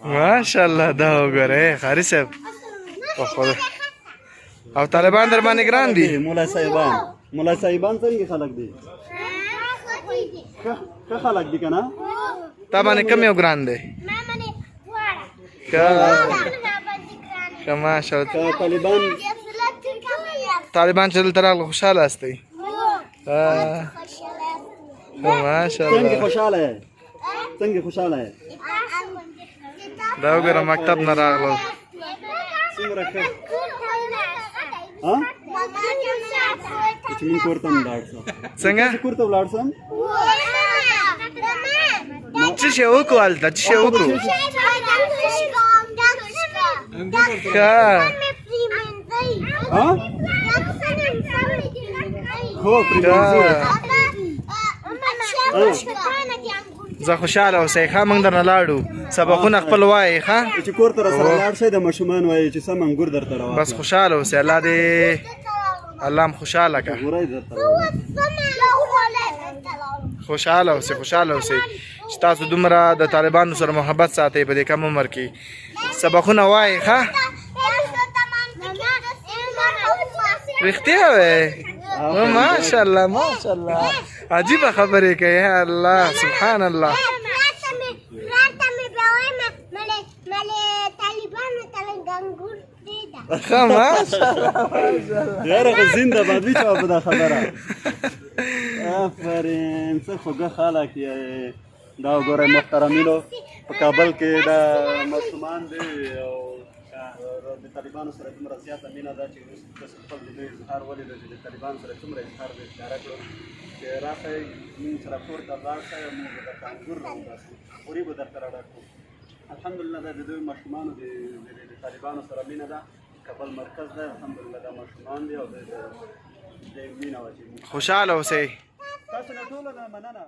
ماشاءالله دا وګوره قاری صاحب په خدای او طالبان در باندې ګران دي. مولا صاحبان، مولا صاحبان څنګه خلک دي؟ ښه خلک دي که نه؟ تا باندې کم یو ګران دی؟ ښه ماشاءالله. طالبان طالبان چې دلته راغله خوشحاله یاستئ؟ ماشاءالله. څنګه خوشحاله یې؟ څنګه خوشحاله یې؟ دا وګوره مکتب نه راغلو. څومره ښه ها چې مونږ کور ته هم لاړ شو. څنګه چې کور ته ولاړ شم؟ څه شی وکړو هلته؟ څه شی وکړو؟ ښه ها هو پرې. زه خوشاله اوسئ. ښه موږ درنه لاړو، سبقونه خپل وایئ. ښه چې کور ته راسره لاړ شئ، د ماشومان وایي چې سم انګور درته راواخله. بس خوشاله اوسئ، الله دې الله هم خوشاله که. خوشاله اوسئ، خوشاله اوسئ چې تاسو دومره د طالبانو سره محبت ساتئ په دې کم عمر کې. سبقونه وایئ. ښه رښتیا وایئ؟ ماشاءالله ماشاءالله، عجیبه خبرې کوي. الله سبحان الله. ښه ماشاءالله ماشاءالله. یاره خو زنده باد وي چا په دا خبره. آفرین، څه خوږه خلک یې. دا وګورئ محترمینو، په کابل کې دا ماشومان دي او د طالبانو سره دومره زیاته مینه ده چې اوس تاسو خپل د دوی اظهار ولیده چې د طالبانو سره څومره اظهار دی ښکاره کړو چې راشئ موږ سره کور ته لاړ شئ او موږ به درته انګور راوباسو، خوري به درته راډک کړو. الحمدلله دا د دوی ماشومانو د طالبانو سره مینه ده. کابل مرکز ده، الحمدلله دا ماشومان دي او د مینه وه چې خوشحاله اوسئ. تاسو نه ټولو نه مننه.